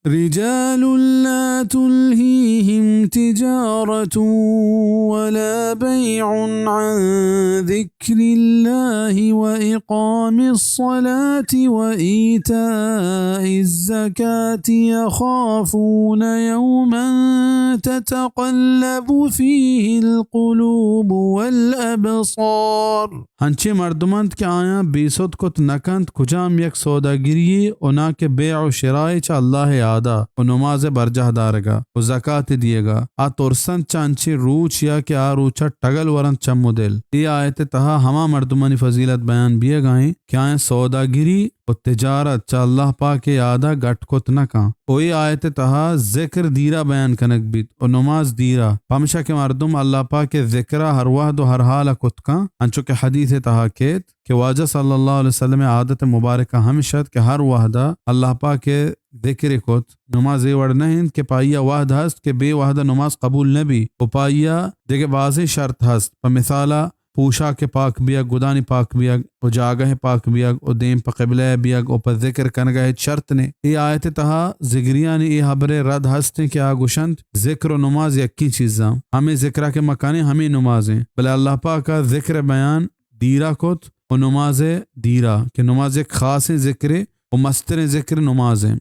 رجال لا تلهيهم تجارة ولا بيع عن ذكر الله وإقام الصلاة وإيتاء الزكاة يخافون يوما تتقلب فيه القلوب والأبصار. انچیں مردم انت کہ آیاں بے سد کت نہ کنت کجام یک سوداگری یے و ناں کہ بیع و شرائے چہ اللہ ء یادا و نماز ء برجاہ دارگا و زکات ء دیگا۔ آ ترسنت چہ انچیں روچ یا کہ آ روچا ٹگل ورنت چم و دل۔ اے آیت ء تہا ہما مردمانی فضیلت بیان بیگا انت کہ آیاں سوداگری و تجارت چہ اللہ پاک ء یادا گٹ کت نہ کن۔ و اے آیت ء تہا ذکر دیرا بیان کنگ بیت و نماز دیرا، پمشا کہ مردم اللہ پاک ء ذکرا ہر وہد و ہر حالا کت کن، انچو کہ حدیث ء تہا کیت کہ واجہ صلی اللہ علیہ وسلم ء عادت مبارکہ ہمش ات کہ ہر وہدا اللہ پاک ء ذکر کت۔ نماز اے وڑ نہ انت کہ پہ آئیا وہد ہست کہ بے وہدا نماز قبول نہ بی و پہ آئیا دگہ بازیں شرط ہست، پہ مثالا پوشاک پاک بیگ، گدانی پاک بیگ و جاگہ پاک بیگ و دیم پہ قبلہ بیگ و پہ ذکر کنگا ہچ شرط نے۔ اے آیت تہا ذکریانی اے حبرے رد ہستیں کہ آ گوشنت ذکر و نماز یکیں چیزاں۔ ہمے ذکرا کہ مکنیں ہمے نمازیں۔ بلے اللہ پاکا ذکر بیان دیرا کت و نماز دیرا کہ نماز یک خاصیں ذکرے و مستریں ذکر نمازیں۔